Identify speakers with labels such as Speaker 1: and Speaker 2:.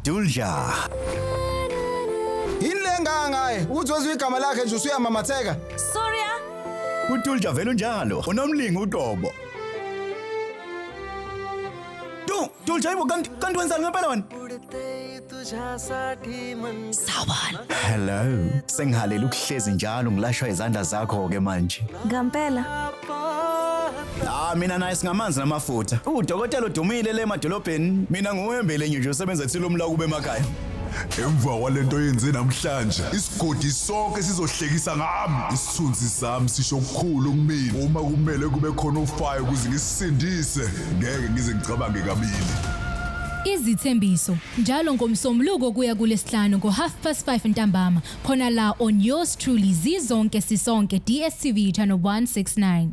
Speaker 1: Dulja.
Speaker 2: Yini le ngaka ngaye? Ukuthi wezwa igama lakhe nje usuyamamatheka.
Speaker 3: Sorry ah.
Speaker 1: UDulja vele unjalo. Unomlingo uqobo. Du, Dulja yibo kanti kanti wenzani ngempela wena?
Speaker 3: Sawubona.
Speaker 1: Hello. Sengihalela ukuhlezi njalo ngilashwa izandla zakho ke manje.
Speaker 3: Ngampela.
Speaker 1: Ah mina naye singamanzi namafutha. Udokotela udumile le emadolobheni. Mina nguwembele nje osebenza ethile umla kube emakhaya.
Speaker 4: Emva kwalento yenze namhlanje, isigodi sonke sizohlekisa ngami. Isithunzi sami sisho okukhulu kumina. Uma kumele kube khona ofayo ukuze ngisisindise, ngeke ngize ngicabange kabili.
Speaker 5: Izithembiso njalo ngomsombuluko kuya kulesihlanu ngo-5:30 ntambama khona la on yours truly Zizonke Sisonke DStv channel 169.